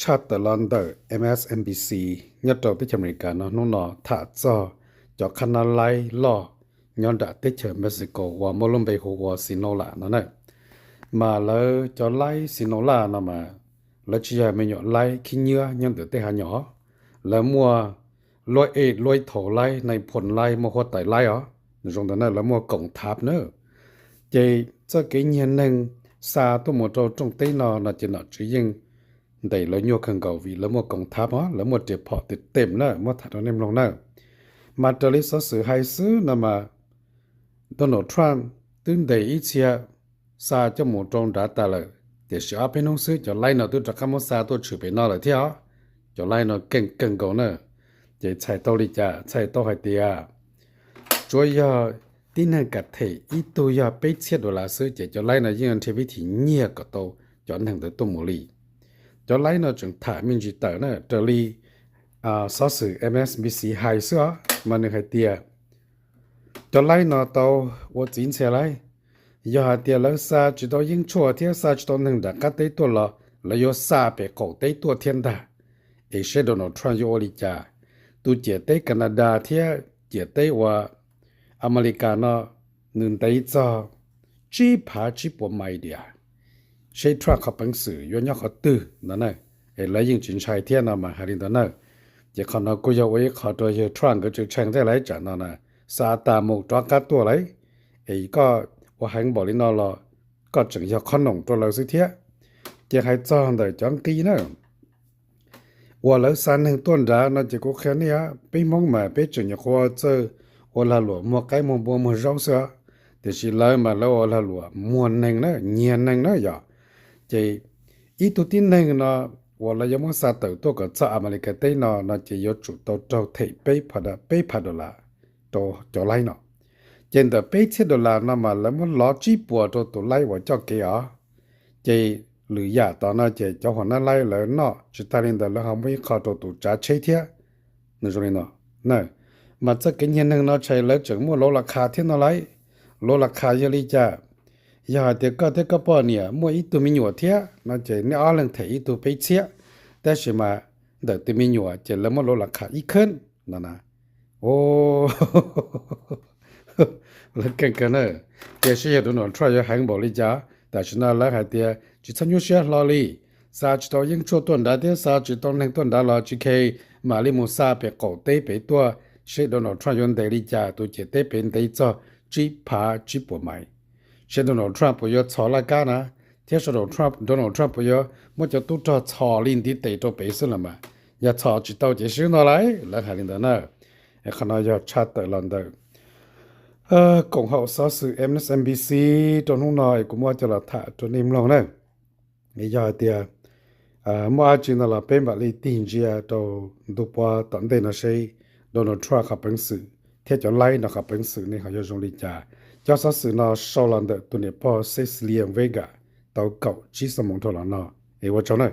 Tshaj tawm los ntawm M S N B C nyob rau teb chaws Amelikas no hnub no tham txog cov qhab nab laib loj nyob nram teb chaws Mexico uas muaj lub npe hu ua Sinaloa no na. Mas lawv cov laib Sinaloa no mas lawv tsis yog me nyuam laib khib nyiab nyob ntawm tej hav nyom. Lawv muaj luaj ej luaj thauv laib, nais phoo laib, muaj huab tais laib os. Nws zoo ntawd na, lawv muaj koom thav na. Ces txoj kev nyiag neeg xa tuaj mus rau rooj teb no no ces nom tswv yeej ntes lawv nyuaj kawg nkaus vim lawv muaj koom thav os, lawv muaj riam phom tes tem na, muab tham rau nej mloog na. Mas raws li xov xwm hais xwb no mas Donald Trump twb ntes ib txhia xa coj mus rau nrad tas lawm, tiam sis ob peb hnub xwb cov laib no twb rov qab muab xa tuaj tshwm pem no lawm thiab os. Cov laib no keej kawg nkaus na. Ces txhais tau li cas? Txhais tau hais tias tsuav yog tib neeg kam them ib tug yog peb txhiab dollar xwb ces cov laib no yeej nrhiav vib thim nyiag kom tau cov neeg ntawd tuaj mus li. Cov laib no tseem tham me ntsis tawm na, raws li xov xwm M S N B C hais xwb os, mas nws hais tias cov laib no tau ua txiv ntxhia laib. Yog hais tias lawv xa tsis tau yeeb tshuaj thiab xa tsis tau neeg nram qab teb tuaj los lawv yuav xa pem qaum teb tuaj thiab ntag. Es seb Donald Trump yuav ua li cas? Tus ciam teb Canada thiab ciam teb uas Amelikas no nws ntev txog tsib phav tsib puas mais diam. Seb Trump qhov peev xwm yuav nyob qhov twg no na. Es lawv yeej tsis ntshai thiab no mas hais li ntawd na. Ces qhov no kuj yog ua ib qho rau yawg Trump nkawd tseem tshee tej lawv tsam no na, xa tas mus rov qab tuaj lawm. Es koj ua heev npaum li no los koj tseem yog qhob noom rau lawv xwb thiab. Ces hais txog ntawm cov nqi na, uas lawv xa neeg tuaj nrad no ces kuv qhia nej, peb Hmoob mas peb tseem nyuam qhuav txawj ua lag luam muag qaib muag npua muag zaub xwb, tiam sis lawv mas lawv ua lag luam muag neeg na, nyiag neeg na yom. Ces ib tug tib neeg no uas lawv yuav muab xa tawm tuaj kom txog Amelikas teb no no ces yuav tsum tau raug them peb phav dollar rau cov laib no. Ces ntawm peb txhiab dollar no mas lawv muab lov tsib puas rau tus laib uas coj kev os. Ces lwm yam tom no ces cov huam nab laib lawv noj, tsis tas li ntawd lawv ho muab ib qho rau tus tsav tsheb thiab. Nws zoo li no na. Mas txoj kev nyiag neeg no tshais lawv tseem muaj lov las khas thiab no lauj. Lov las khas yog li cas? Yog hais tias koj thiab koj poj niam muaj ib tug me nyuam thiab no ces nej ob leeg them ib tug peb txhiab, tab sis mas ntawm tus me nyuam ces lawv muab lov las khas ib khab no na. Lawv keej kawg na. Tiam sis yog Donald Trump yuav heev npaum li cas? Tam sim no lawv hais tias tsis txhob nyuaj siab hlo li, xa tsis tau yeeb tshuaj tuaj nrad thiab xa tsis tau neeg tuaj nrad los tsis khe, mam li mus xa pem qaum teb pem tuaj, seb Donald Trump yuav ntes li cas, tus ciam teb pem ntev txog tsib phav tsib puas mais. Seb Donald Trump puas yuav txhos laj kab na, thiab seb Donald Trump puas yuav muab cov tub rog txhos li ntiv tes rau pem xwb los mas. Yog txhos tsis tau ces swb no lauj, lawv hais li ntawd na. Qhov no yog tshaj tawm los ntawm koom haum xov xwm M S N B C rau hnub no es kuv muab coj los tham rau nej mloog na. Yog hais tias muaj dab tsi no los peb mam li tig ntsia rau ntu pua tom ntej no seb Donald Trump qhov peev xwm thiab cov laib no qhov peev xwm ne ho yuav zoo li cas. Cov xov xwm no sau los ntawm tus niam pog Cecilia Vega tau kaum tsib xuab moos dhau los no. Es ua tsaug na.